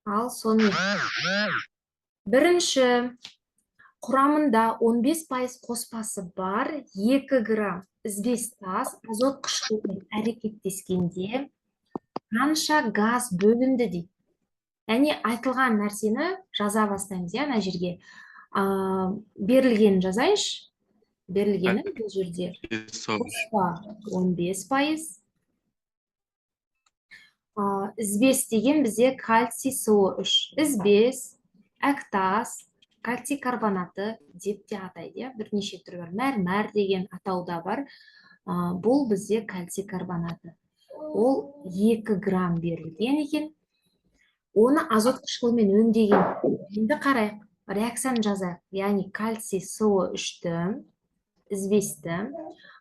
Ал сонымен, бірінші: құрамында 15% қоспасы бар 2 грамм ізбес тас азот қышқылымен әрекеттескенде қанша газ бөлінді дейді. Яғни айтылған нәрсені жаза бастаймыз, иә, мына жерге. Берілгенін жазайыншы. Берілгені бұл жерде қоспа 15%. Ізбес деген бізде кальций СО3. Ізбес, әктас, кальций карбонаты деп те атайды, иә, бірнеше түрі бар. Мәрмәр деген атау да бар. Бұл бізде кальций карбонаты. Ол 2 грамм берілген екен. Оны азот қышқылымен өңдеген. Енді қарайық, реакцияны жазайық. Яғни кальций СО3-ті, ізбесті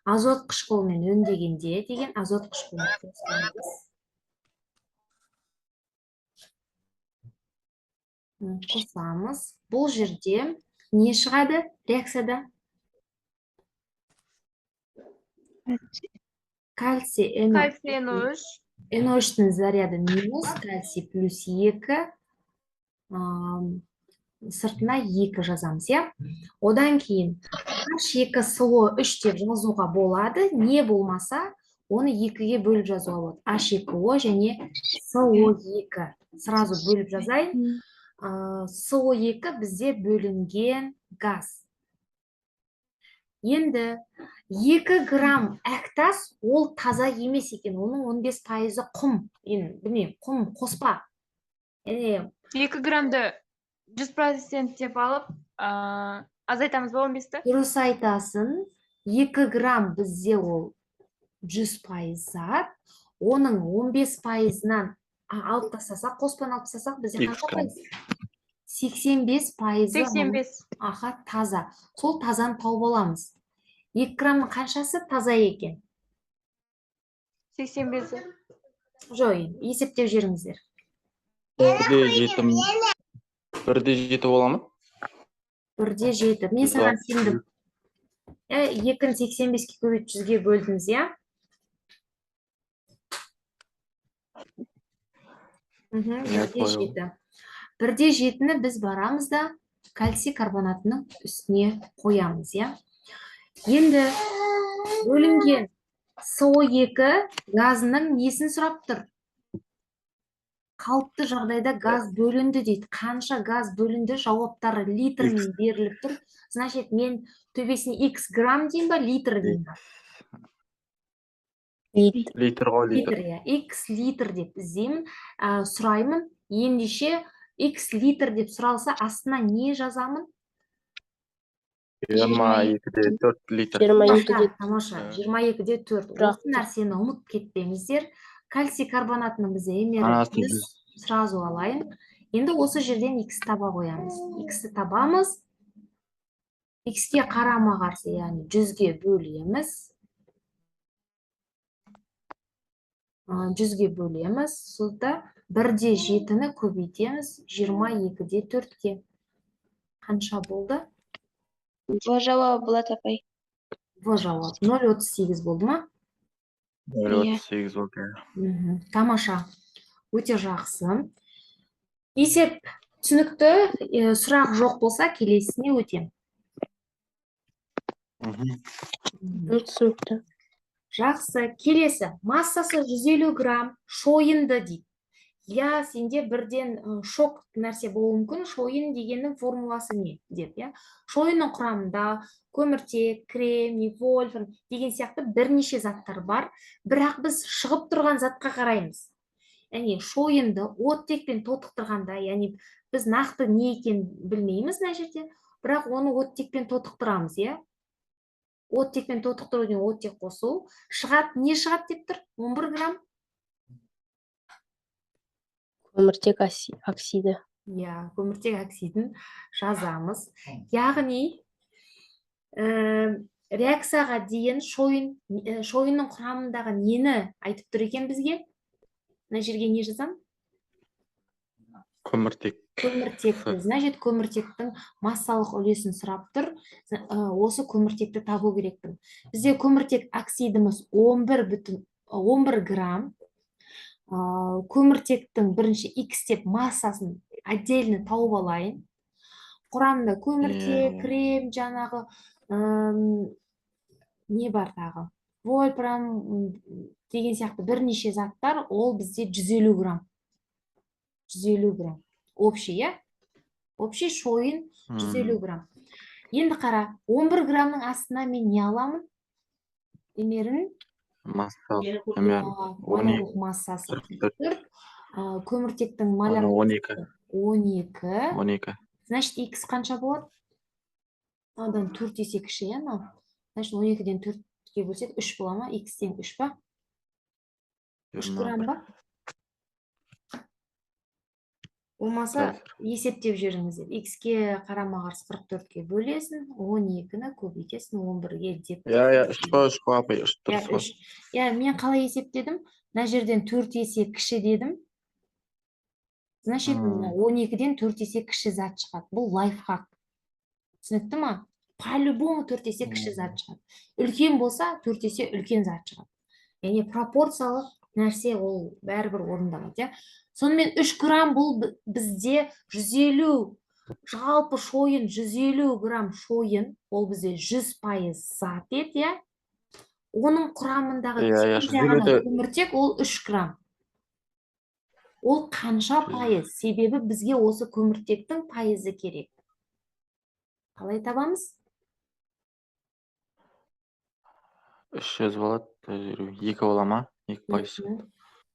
азот қышқылымен өңдегенде деген, азот қышқылын қосамыз. Қосамыз. Бұл жерде не шығады реакцияда? Кальций NO. Кальций NO3. NO3-тің заряды минус, кальций плюс 2, сыртына 2 жазамыз, иә? Одан кейін H2SO3 деп жазуға болады, не болмаса, оны 2-ге бөліп жазуға болады. H2O және SO2. Сразу бөліп жазайын. СО2 бізде бөлінген газ. Енді 2 грамм әктас ол таза емес екен, оның 15%-ы құм. Енді білмеймін, құм қоспа. Яғни 2 граммды 100% деп алып, азайтамыз ба 15-ті? Дұрыс айтасың. 2 грамм бізде ол 100% зат. Оның 15%-ынан алып тастасақ, қоспаны алып тастасақ, бізде Екі қанша грамм. пайыз? 85%-ы 85. Аха, таза. Сол тазаны тауып аламыз. 2 граммның қаншасы таза екен? 85-і. Жоқ, енді есептеп жіберіңіздер. 1,7, 1,7 бола ма? 1,7. Мен саған сендім. Екіні 85-ке көбейтіп 100-ге бөлдіңіз, иә? Иә, 1,7. солай. 1,7-ні біз барамыз да кальций карбонатының үстіне қоямыз, иә? Енді бөлінген СО2 газының несін сұрап тұр? Қалыпты жағдайда газ бөлінді дейді. Қанша газ бөлінді? Жауаптары литрмен беріліп тұр. Значит, мен төбесіне x грамм деймін ба, литр деймін ба? Литр. Литр ғой, литр. Литр, иә. X литр деп іздеймін, сұраймын. Ендеше x литр деп сұралса, астына не жазамын? 22,4 литр. Жиырма екіде Тамаша, 22,4. Тұрақты. Осы нәрсені ұмытып кетпеңіздер. Кальций карбонатының бізде MR Анасын 100, сразу алайын. Енді осы жерден x таба қоямыз. X-ті табамыз. X-ке қарама-қарсы, яғни 100-ге бөлеміз. 100-ге бөлеміз. Сонда 1,7-ні көбейтеміз 22,4-ке. Қанша болды? В жауабы болады, апай. В жауап. 0,38 болды ма? 0,38 болды, иә. Тамаша. Өте жақсы. Есеп түсінікті. Сұрақ жоқ болса, келесісіне өтем. Түсінікті. Жақсы. Келесі. Массасы 150 грамм шойынды дейді. Я, сенде бірден шок нәрсе болуы мүмкін. Шойын дегеннің формуласы не деп, иә? Шойынның құрамында көміртек, кремний, вольфрам деген сияқты бірнеше заттар бар. Бірақ біз шығып тұрған затқа қараймыз. Яғни шойынды оттекпен тотықтырғанда, яғни біз нақты не екенін білмейміз мына жерде, бірақ оны оттекпен тотықтырамыз, иә? Оттекпен тотықтыру деген оттек қосу. Шығады, не шығады деп тұр? 11 грамм. Көміртек оксиді. Иә, көміртек оксидін жазамыз. Яғни, реакцияға дейін шойынның құрамындағы нені айтып тұр екен бізге? Мына жерге не жазам? Көміртек. Көміртекті. Значит, көміртектің массалық үлесін сұрап тұр. Осы көміртекті табу керекпін. Бізде көміртек оксидіміз 11 грамм. Көміртектің бірінші x деп массасын отдельно тауып алайын. Құрамында көміртек, крем, жаңағы не бар тағы, вольфрам деген сияқты бірнеше заттар. Ол бізде 150 грамм, 150 грамм общий, иә, общий шойын 150 грамм. Енді қара, 11 граммның астына мен не аламын? Эмерін Масса эме он екі. Молярлық массасы 44. 44, көміртектің Оны молярлық 12. 12. 12. Значит, x қанша болады? Мынадан 4 есе кіші, иә, мынау. Значит, 12-ден 4-ке бөлсек, 3 бола ма? X тең 3 па? 3 грамм ба? Болмаса, Қазір. есептеп жіберіңіздер. X-ке қарама-қарсы 44-ке бөлесің, 12-ні көбейтесің 11-ге деп. Иә, 3 қой, 3 қой, апай, 3. Иә, Дұрыс қой. 3. Иә, мен қалай есептедім? Мына жерден 4 есе кіші дедім. Значит, мына 12-ден 4 есе кіші зат шығады. Бұл лайфхак. Түсінікті ма? По-любому 4 есе кіші зат шығады. Үлкен болса, 4 есе үлкен зат шығады. Яғни пропорциялық нәрсе, ол бәрібір орындалады, иә. Сонымен, 3 грамм бұл бізде 150, жалпы шойын, 150 грамм шойын, ол бізде 100% зат еді, иә. Оның құрамындағы Иә, кішкентай ғана 150-ді көміртек, ол 3 грамм. Ол қанша пайыз? Себебі бізге осы көміртектің пайызы керек. Қалай табамыз? 300 болады, 2 бола ма? 2%.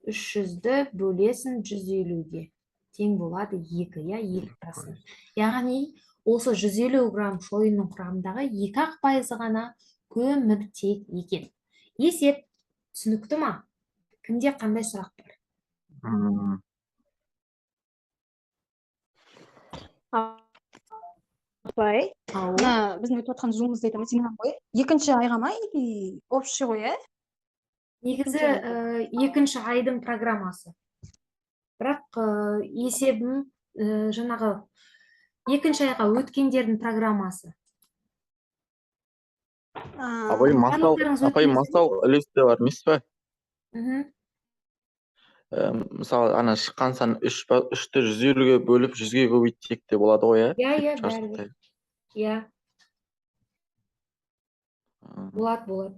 300-ді бөлесің 150-ге. Тең болады 2, иә, 2%. Яғни осы 150 грамм шойынның құрамындағы 2-ақ пайызы ғана көміртек екен. Есеп түсінікті ма? Кімде қандай сұрақ бар? Апай, Ау. Мына біздің өтіп жатқан зумымызды айтамын, семинар ғой. Екінші айға ма или общий ғой, иә? Негізі Екінші айға. Екінші айдың программасы. Бірақ есебім жаңағы екінші айға өткендердің программасы. Апай, массалық Барлықтарыңыз апай, өттіңіздер ме? массалық үлес те бар емес пе? Мхм. Мысалы, ана шыққан сан 3 па, 3-ті 150-ге бөліп, 100-ге көбейтсек те болады ғой, иә? Иә, Сөйтіп бәрібір. шығарсақ. Иә, Та. болады, болады.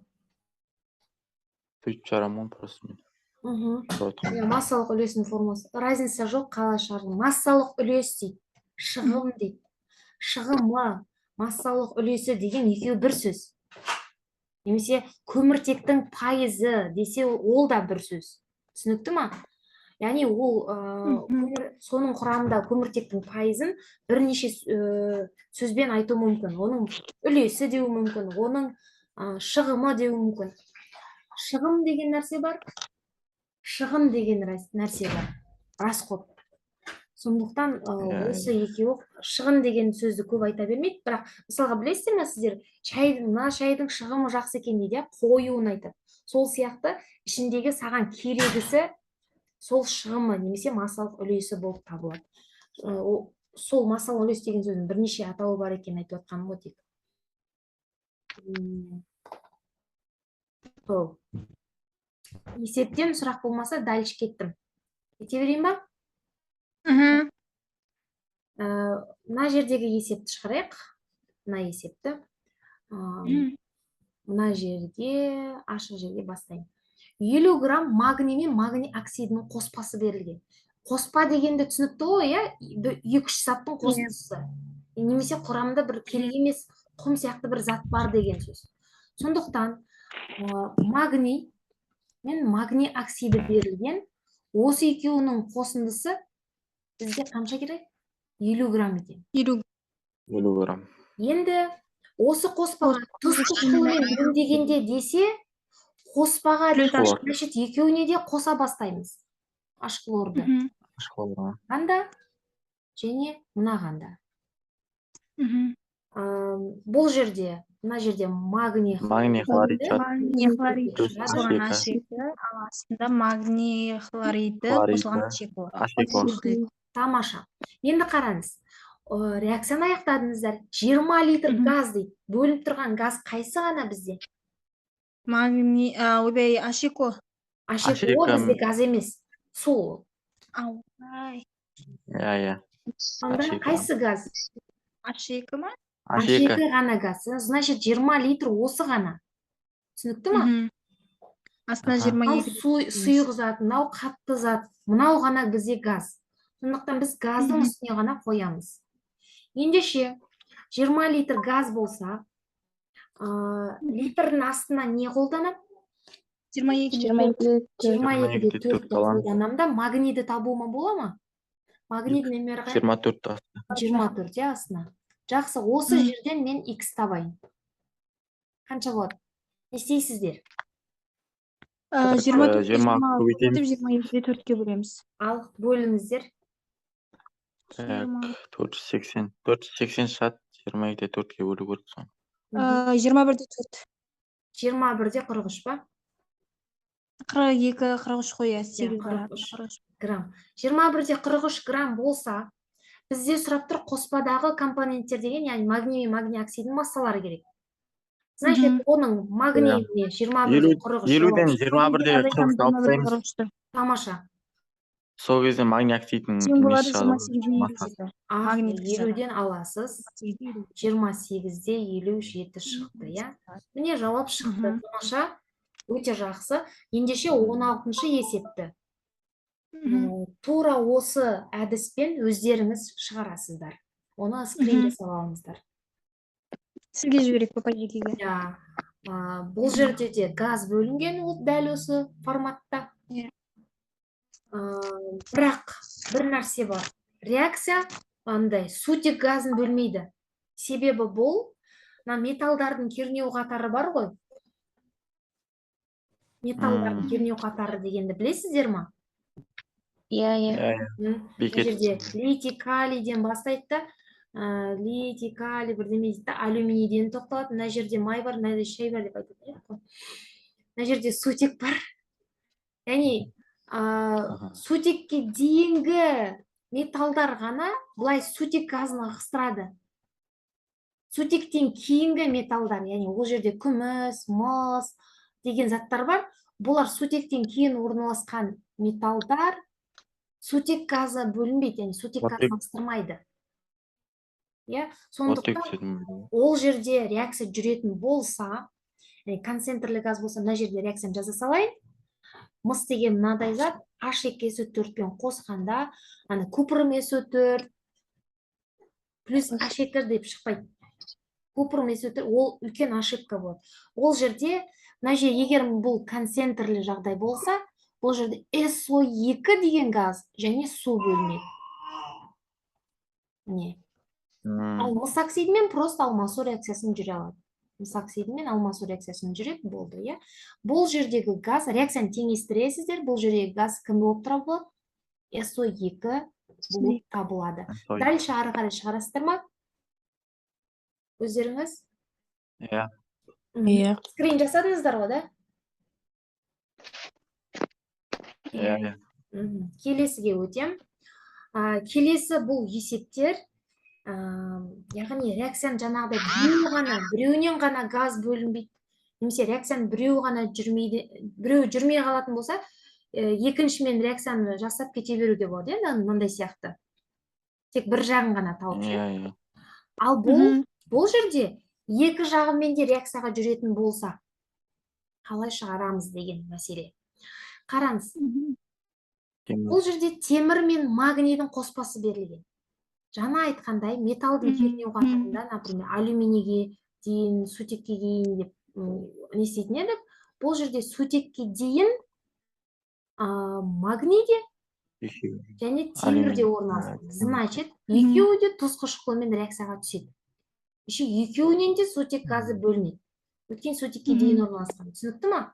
Сөйтіп шығарамын ғой просто мен. Сұрап Иә, отырғаным. массалық үлесінің формуласы. Разница жоқ, қалай шығардың. Массалық үлес дейді, шығым дейді. Шығымы, массалық үлесі деген екеуі бір сөз. Немесе көміртектің пайызы десе, ол да бір сөз. Түсінікті ма? Яғни ол соның құрамында көміртектің пайызын бірнеше сөзбен айту мүмкін. Оның үлесі деу мүмкін, оның шығымы деу мүмкін. Шығым деген нәрсе бар, шығын деген нәрсе бар, расход. Сондықтан осы екеуі, шығын деген сөзді көп айта бермейді, бірақ мысалға, білесіздер ме сіздер, шайдың, мына шайдың шығымы жақсы екен дейді, иә, қоюын айтады. Сол сияқты ішіндегі саған керегісі сол шығымы немесе массалық үлесі болып табылады. Сол массалық үлес деген сөздің бірнеше атауы бар екенін айтып жатқаным ғой тек. Сол. Есептен сұрақ болмаса, дальше кеттім. Кете берейін ба? Мхм. Мына жердегі есепті шығарайық. Мына есепті. Мына жерге, ашық жерге бастайын. 50 грамм магний мен магний оксидінің қоспасы берілген. Қоспа дегенді түсінікті ғой, иә? Екі-үш заттың қосындысы. Немесе құрамында бір керек емес құм сияқты бір зат бар деген сөз. Сондықтан магний мен магний оксиді берілген. Осы екеуінің қосындысы бізге қанша керек? 50 грамм екен. 50. 50 грамм. Енді осы қоспаға тұз қышқылымен өңдегенде десе, қоспаға Плюс дейді, аш- значит, екеуіне де қоса бастаймыз аш хлорды. Аш хлорды. Қанда және мынағанда. Бұл жерде, мына жерде магний Магний хлорид хлориді шығады. Магний хлорид Плюс қосылған H2. H2, ал астында магний хлориді Хлориді. қосылған H2. H2. Тамаша. Енді қараңыз. Реакцияны аяқтадыңыздар. 20 литр газ дейді. Бөлініп тұрған газ қайсы ғана бізде? Магний, ойбай, H2. H2 H2. Бізде газ емес. Су ол. Ай. Иә, иә. Сонда H2. қайсы газ? H2 ма? H2. H2 ғана газ. Значит, 20 литр осы ғана. Түсінікті ма? Астына Аха. Мынау 22. Сұйық зат, мынау қатты зат, мынау ғана бізде газ. Сондықтан біз газдың үстіне ғана қоямыз. Ендеше, 20 литр газ болса, литрдің астына не қолданам? 22. 22. 22-де 22-де 4-ті төрт аламыз. қолданамын да, магнийді табуыма бола ма? Магнийдің нөмірі қай? 24 асты. 24, иә, астына. Жақсы, осы жерден мен x табайын. Қанша болады? Не істейсіздер? Так, 24 20 көбейтеміз. 22-де 4-ке бөлеміз. Ал, бөліңіздер. Так, 480. 480 шығады. 22-де 4-ке бөлу керек соны. 21-де 4. 21-де 43 па? 42, 43 қой, иә, 8 43. 43. Грамм. 21-де 43 грамм болса, бізде сұрап тұр қоспадағы компоненттер деген, яғни магний мен магний оксидінің массалары керек. Значит, оның магнийіне 21-де 43 50-ден жауап. 21-де 43 алып тастаймыз. Тамаша. Сол кезде магний оксидінің Тең болады несі шығады ғой, 28-де массасы. 57. А, Магний 50-ден аласыз. 28-де 57 шықты, иә? Міне жауап шықты. Тамаша. Өте жақсы. Ендеше 16-шы есепті. Тура осы әдіспен өздеріңіз шығарасыздар. Оны скрин жасап алыңыздар. Сізге жіберейік папа жекеге. Иә. Бұл жерде де газ бөлінген, ол дәл осы форматта. Иә. Бірақ бір нәрсе бар. Реакция андай сутек газын бөлмейді. Себебі бұл мына металдардың кернеу қатары бар ғой. Металдардың кернеу қатары дегенді білесіздер ма? Иә, иә. Иә, иә. Мына Бекет. жерде литий, калийден бастайды да, литий, калий бірдеме дейді да, алюминийден тоқталады. Мына жерде май бар, мына жерде шай бар деп айтады, иә? Мына жерде сутек бар. Яғни, сутекке дейінгі металдар ғана былай сутек газын ығыстырады. Сутектен кейінгі металдар, яғни ол жерде күміс, мыс деген заттар бар. Бұлар сутектен кейін орналасқан металдар сутек газы бөлінбейді, яғни сутек газын ығыстырмайды. Иә, сондықтан ол жерде реакция жүретін болса, яғни концентрлі газ болса, мына жерде реакцияны жаза салайын. Мыс деген мынадай зат, H2SO4-пен қосқанда, ана купрум SO4 плюс H2 деп шықпайды. Купрум SO4 ол үлкен ошибка болады. Ол жерде, мына жерде егер бұл концентрлі жағдай болса, бұл жерде SO2 деген газ және су бөлінеді. Міне. Ал мыс оксидімен просто алмасу реакциясын жүре алады. Мыс оксидімен алмасу реакциясын жүреді, болды, иә. Бұл жердегі газ, реакцияны теңестіресіздер, бұл жердегі газ кім болып табылады? SO2 болып табылады. Дальше ары қарай шығарасыздар ма? Өздеріңіз? Иә. Иә. Скрин жасадыңыздар ғой, да? Иә, иә. Келесіге өтем. Келесі бұл есептер, яғни реакцияның жаңағыдай біреуінен ғана газ бөлінбейді, немесе реакцияның біреуі ғана жүрмейді, біреуі жүрмей қалатын болса, екіншімен реакцияны жасап кете беруге болады, иә, мынандай сияқты. Тек бір жағын ғана тауып ше. Иә, иә. Ал бұл жерде екі жағымен де реакцияға жүретін болса, қалай шығарамыз деген мәселе. Қараңыз. Бұл жерде темір мен магнийдің қоспасы берілген. Жаңа айтқандай, металдың кернеу қатарында, например, алюминийге дейін, сутекке дейін деп не істейтін едік. Бұл жерде сутекке дейін магний де және темір де орналасқан. Значит, екеуі де тұз қышқылымен реакцияға түседі. Еще екеуінен де сутек газы бөлінеді. Өйткені сутекке дейін орналасқан. Түсінікті ма?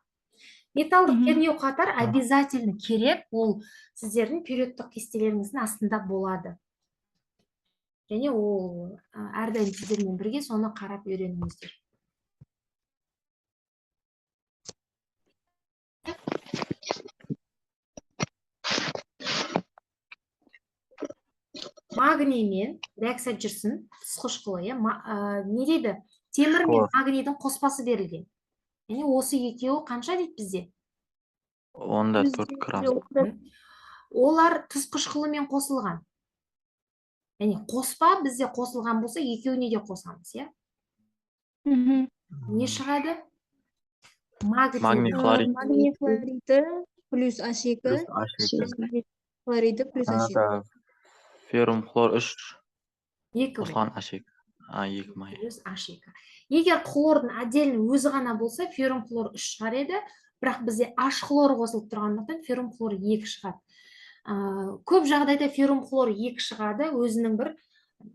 Металдық кернеу қатар обязательно керек, ол сіздердің периодтық кестелеріңіздің астында болады. Және ол әрдайым сіздермен бірге соны қарап үйреніңіздер. Магниймен реакция жүрсін, тұз қышқылы, иә, не дейді? Темір мен магнийдің қоспасы берілген. Яғни осы екеуі қанша дейді бізде? 10,4 грамм. Олар тұз қышқылымен қосылған. Яғни қоспа бізде қосылған болса, екеуіне де қосамыз, иә? Не шығады? Магний хлорид. Магний хлориді плюс H2. Плюс H2. Хлориді плюс H2. Ана феррум хлор 3 Екі ғой. қосылған H2. А, 2 ма? Плюс H2. Егер хлордың отдельно өзі ғана болса, феррум хлор 3 шығар еді, бірақ бізде H хлор қосылып тұрғандықтан феррум хлор 2 шығады. Көп жағдайда феррум хлор 2 шығады, өзінің бір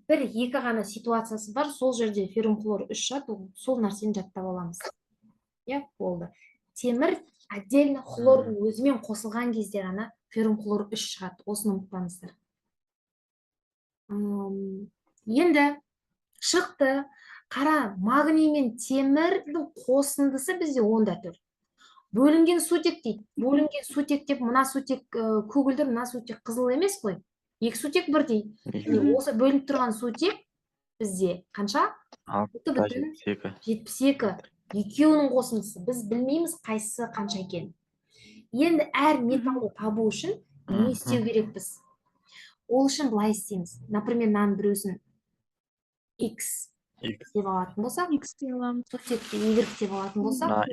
екі ғана ситуациясы бар, сол жерде феррум хлор 3 шығады, сол нәрсені жаттап аламыз. Иә, болды. Темір отдельно хлордың өзімен қосылған кезде ғана феррум хлор 3 шығады. Осыны ұмытпаңыздар. Енді шықты. Қара, магний мен темірдің қосындысы бізде 10,4. Бөлінген сутек дейді. Бөлінген сутек деп мына сутек көгілдір, мына сутек қызыл емес қой. Екі сутек бірдей. Яғни осы бөлініп тұрған сутек бізде қанша? 6,72. 72. Екеуінің қосындысы. Біз білмейміз қайсысы қанша екенін. Енді әр металды табу үшін не істеу керекпіз? Ол үшін былай істейміз. Например, мынаның біреусін X деп алатын болсақ, X деп аламыз. Сутекті Y деп алатын болсақ, Мына Y.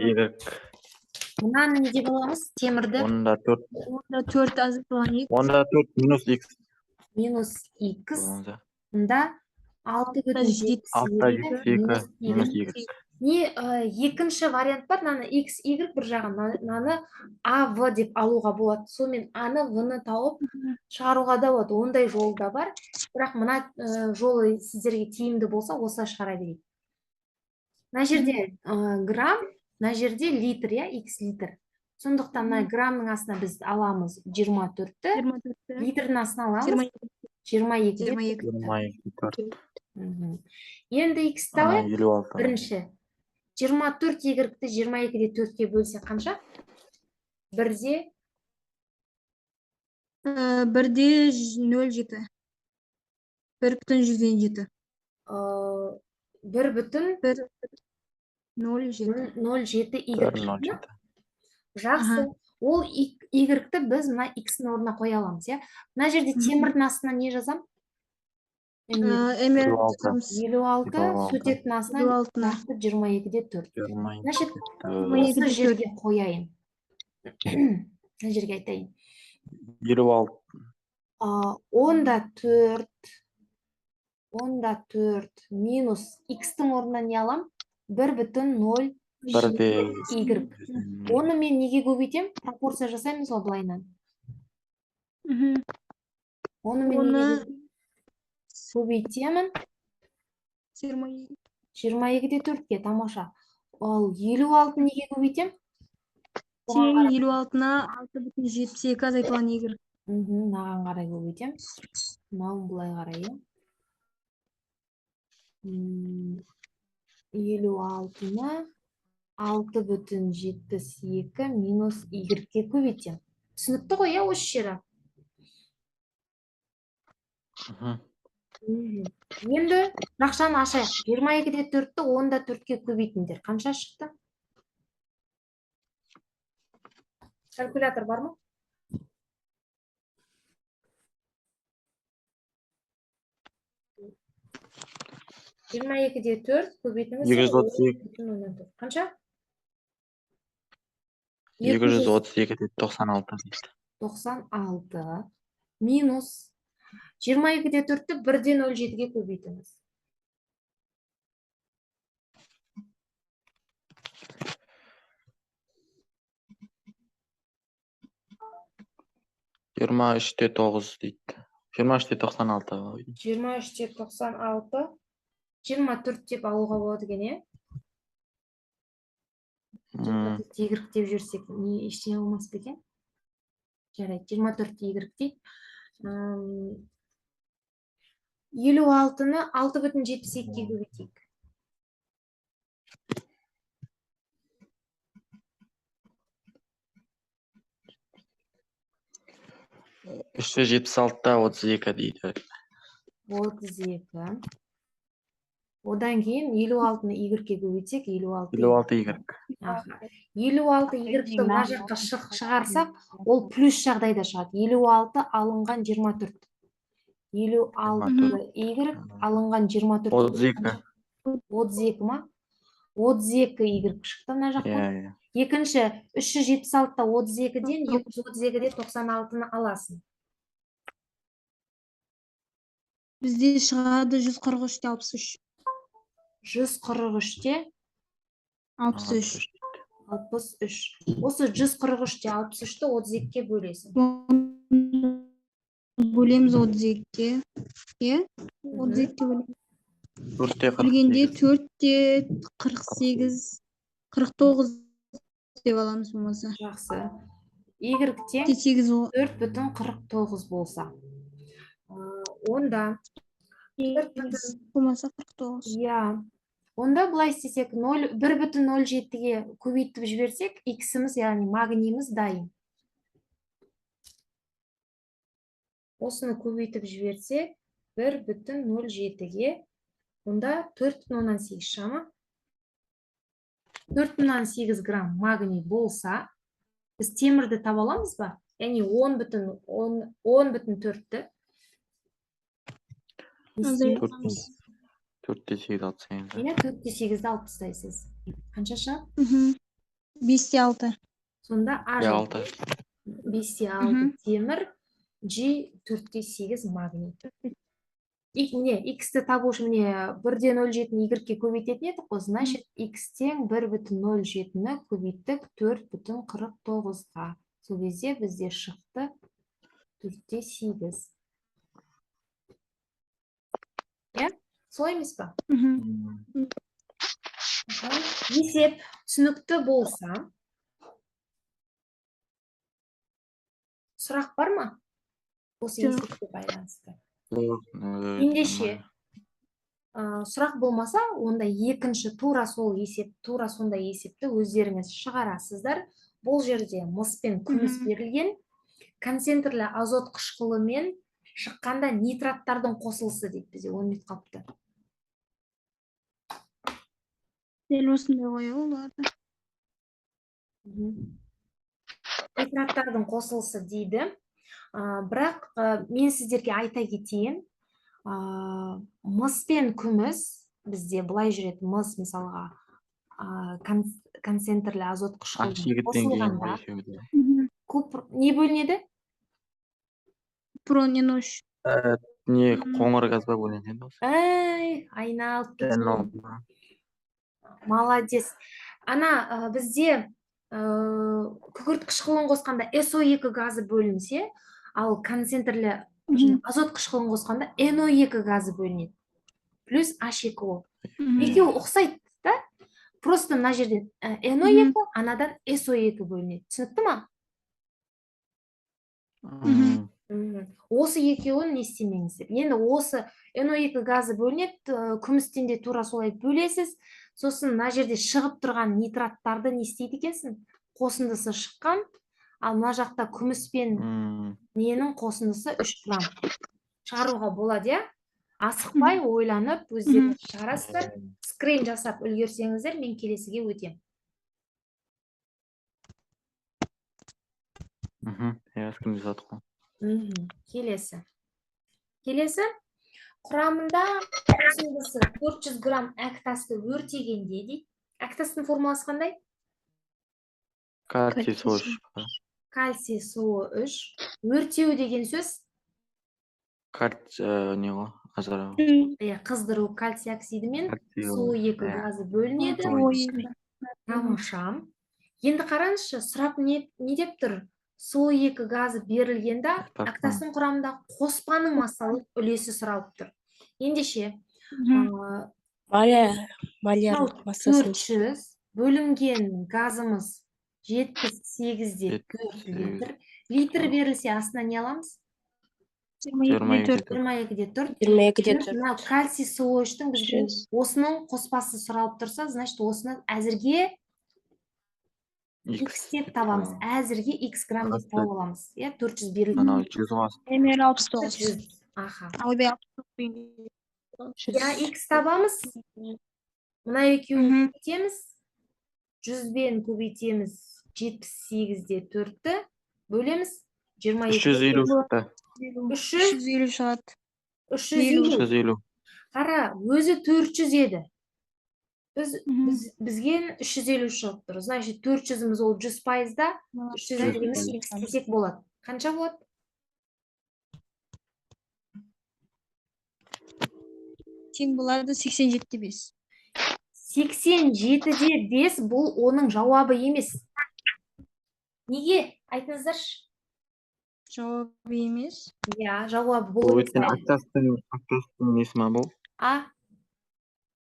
Мынаны не деп аламыз? Темірді. Онда 4. Онда 4 азайтылған X. Онда 4 минус X. Минус X. Мында 6,72 6,72 минус Y. Не, екінші вариант бар, мынаны X, Y бір жағын, мынаны А, В деп алуға болады. Сонымен А-ны, В-ны тауып шығаруға да болады. Ондай жол да бар. Бірақ мына жолы сіздерге тиімді болса, осылай шығара берейік. Мына жерде грамм, мына жерде литр, иә, X литр. Сондықтан мына граммның астына біз аламыз 24-ті, литрдің астына аламыз 22. 22. Енді X табайық. Бірінші. 24 Y-ті 22-де 4-ке бөлсе қанша? Бірде? Бірде 0,7. 1,7. 1 бүтін? 0,7. 0,7 Y. Жақсы. Ол Y-ті біз мына X-ның орнына қоя аламыз, иә? Мына жерде темірдің астына не жазам? 56, сутектің астына 22-де 4. Значит, осы жерге қояйын. Мына жерге айтайын. 56. 10,4, 10,4 минус X-тің орнына не алам? 1,07 Y. Оны мен неге көбейтем? Пропорция жасаймыз ғой былайынан. Оны мен неге көбейтемін? 22-де 4-ке, тамаша. Ал 56 неге көбейтем? Тең 56-на 6,72 азайтылған Y. Мынаған қарай көбейтем. Мынауын былай қарай, иә. 56-ны 6,72 минус Y-ке көбейтем. Түсінікті ғой, иә, осы жері? Енді жақшаны ашайық. 22-де 4-ті 10,4-ке көбейтіңдер. Қанша шықты? Калькулятор бар ма? 22-де 4 көбейтіңіз. 232. Қанша? 232,96. 96 минус 22-де 4-ті 1,07-ге көбейтіңіз. 23,9 дейді. 23,96. 23,96. 24 деп алуға болады екен, иә? 24 Y деп жүрсек, не ештеңе болмас па екен? Жарайды, 24 Y дейді. 56-ны 6,72-ге көбейтейік. 376,32 дейді. 32. Одан кейін 56-ны y-ке көбейтсек, 56 56 y. Аха. 56 y-ті мына жаққа шығарсақ, ол плюс жағдайда шығады. 56 алынған 24. 56 y алынған 24. 32. 32 ма? 32 y шықты мына жақта. Иә, иә. Екінші, 376-та 32-ден 232-де 96-ны аласың. Бізде шығады 143-те 63. 143-те 63. 63. Осы 143-те 63-ті 32-ге бөлесің. Бөлеміз 32-ге. Иә? 32-ге бөлеміз. 4-те Бөлгенде 48. 4-те 48, 49 деп аламыз болмаса. Жақсы. Y тең 8 о. 4,49 болса. Онда 4 бүтін Болмаса 49. Иә. Онда былай істесек, 1,07-ге көбейтіп жіберсек, x-іміз, яғни магнийіміз дайын. Осыны көбейтіп жіберсек, 1,07-ге, онда 4,8 шама. 4,8 грамм магний болса, біз темірді таба аламыз ба? Яғни 10,4-ті. Азайтамыз. 4-те 8 алып тастаймыз. Иә, 4-те 8-ді алып тастайсыз. Қанша шығады? 5-те 6. Сонда А Иә, жауабы 6. 5-те 6 темір, G 4-те 8 магний. Міне, X-ті табу үшін міне 1,07-ні Y-ке көбейтетін едік қой, значит, X тең 1,07-ні көбейттік 4,49-ға. Сол кезде бізде шықты 4-те 8. Иә, солай емес па? Есеп түсінікті болса, сұрақ бар ма? Осы Жоқ. есепке байланысты. Жоқ, Ендеше, сұрақ болмаса, онда екінші тура сол есеп, тура сондай есепті өздеріңіз шығарасыздар. Бұл жерде мыс пен күміс берілген, концентрлі азот қышқылымен шыққанда нитраттардың қосылысы дейді, бізде 10 минут қалыпты. Дәл осындай ғой оларды. Нитраттардың қосылысы дейді. Бірақ мен сіздерге айта кетейін, мыс пен күміс бізде былай жүреді. Мыс мысалға, концентрлі азот қышқылымен H2-ден кейін қосылғанда екеуі де. Не бөлінеді? Пронинош. Не, қоңыр газ ба бөлінеді осы? Әй, айналып кетті. NO. Молодец. Ана, бізде күкірт қышқылын қосқанда SO2 газы бөлінсе, ал концентрлі азот қышқылын қосқанда NO2 газы бөлінеді. Плюс H2O. Екеуі ұқсайды да? Просто мына жерден NO2, анадан SO2 бөлінеді. Түсінікті ма? Осы екеуін не істемеңіздер. Енді осы NO2 газы бөлінеді, күмістен де тура солай бөлесіз. Сосын мына жерде шығып тұрған нитраттарды не істейді екенсің? Қосындысы шыққан, ал мына жақта күміс пен ненің қосындысы 3 грамм. Шығаруға болады, иә? Асықпай ойланып өздеріңіз шығарасыздар. Скрин жасап үлгерсеңіздер, мен келесіге өтем. Иә, скрин жасадық қой. Келесі. Келесі. Құрамында қосындысы 400 грамм әктасты өртегенде дейді. Әктастың формуласы қандай? Кальций суы 3. Кальций суы 3. Өртеу деген сөз? Кальций, не ғой, ажырау. Иә, қыздыру кальций оксидімен Кальций суы 2 иә. газы бөлінеді. Суы Тамаша. Енді қараңызшы, сұрап не деп тұр? Суы 2 газы берілгенде әктастың құрамында қоспаның массалық үлесі сұралып тұр. Ендеше, Малярлық массасын 400 бөлінген газымыз 78,4 литр. Литр берілсе астына не аламыз? 22,4. 22,4. 22,4. Мынау кальций суы үштің бізге осының қоспасы сұралып тұрса, значит, осыны әзірге X деп табамыз. Әзірге X грамм деп тауып аламыз. Иә, 400 берілген. Анау 100 ғой. Мл 69. 100. Аха. Ойбай, 69. Иә, x табамыз. Мына екеуін көбейтеміз. 100-бен көбейтеміз 78-де 4-ті бөлеміз 22. 350 шықты. 300 350 шығады. 350. 350. Қара, өзі 400 еді. Біз, бізге 350 шығып тұр. Значит, 400-іміз ол 100 пайызда, 350-іміз x десек болады. Қанша болады? Тең болады 87,5. 87,5 бұл оның жауабы емес. Неге? Айтыңыздаршы. Жауабы емес. Иә, жауабы бұл Бұл емес өткен әлі. Әктастың несі ма бұл? А?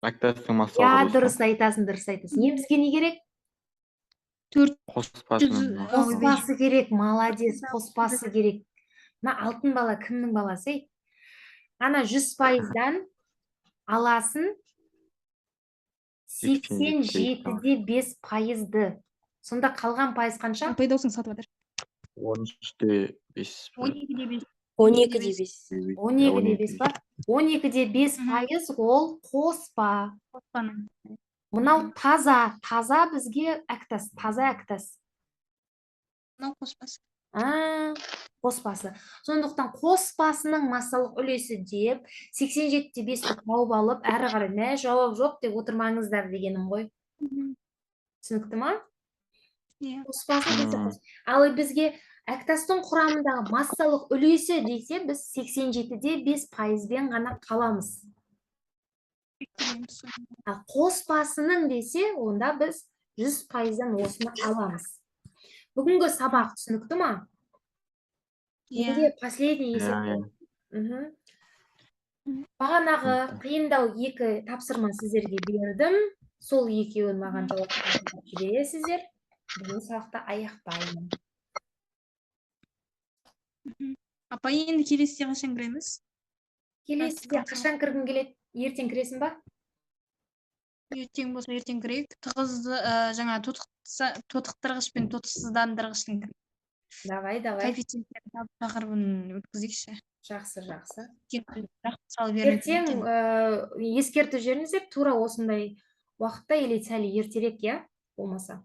Әктастың Иә, массалық үлесі. Дұрыс айтасың, дұрыс айтасың. Енді бізге не керек? 400 Қоспасының. Қоспасы керек, молодец, қоспасы керек. Мына алтын бала кімнің баласы, ей? Ана 100%-дан аласың 87,5 пайызды. Сонда қалған пайыз қанша? Апай, даусың сатып жатыр. 13,5. 12,5. 12,5. 12,5 па? 12,5 пайыз ол қоспа. Қоспаның. Мынау таза, таза бізге әктас, таза әктас. Мынау қоспасы. А, қоспасы. Сондықтан қоспасының массалық үлесі деп 87,5-ті тауып алып, әрі қарай мә жауап жоқ деп отырмаңыздар дегенім ғой. Түсінікті ма? Иә. Қоспасы десе қос. Ал бізге әктастың құрамындағы массалық үлесі десе, біз 87,5 пайызбен ғана қаламыз. Ал қоспасының десе, онда біз 100 пайыздан осыны аламыз. Бүгінгі сабақ түсінікті ма? Иә. Менде последний есеп. Иә, иә. Бағанағы қиындау 2 тапсырма сіздерге бердім. Сол екеуін маған жауап жібересіздер. Бүгін сабақты аяқтаймын. Апай, енді келесіде қашан кіреміз? Келесіде қашан кіргің келеді? Ертең кіресің ба? Ертең болса ертең кірейік. Тығыз, жаңа тотықтырғыш пен тотықсыздандырғыштың Давай, давай. коэффициенттерін табу тақырыбын өткізейікші. Жақсы, жақсы. Бірақ сал бермейді Ертең екен. Ескертіп жіберіңіздер, тура осындай уақытта или сәл ертерек, иә, болмаса.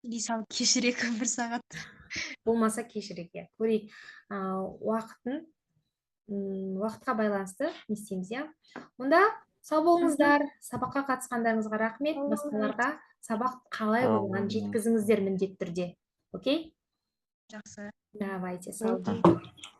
Или сәл кешірек бір сағат. Болмаса кешірек, иә. Көрейік, уақытын, уақытқа байланысты не істейміз, иә. Онда сау болыңыздар, сабаққа қатысқандарыңызға рахмет, басқаларға сабақ қалай Сау болғанын болыңыз. жеткізіңіздер міндетті түрде. Окей? Жақсы. Давайте, сау болыңыз.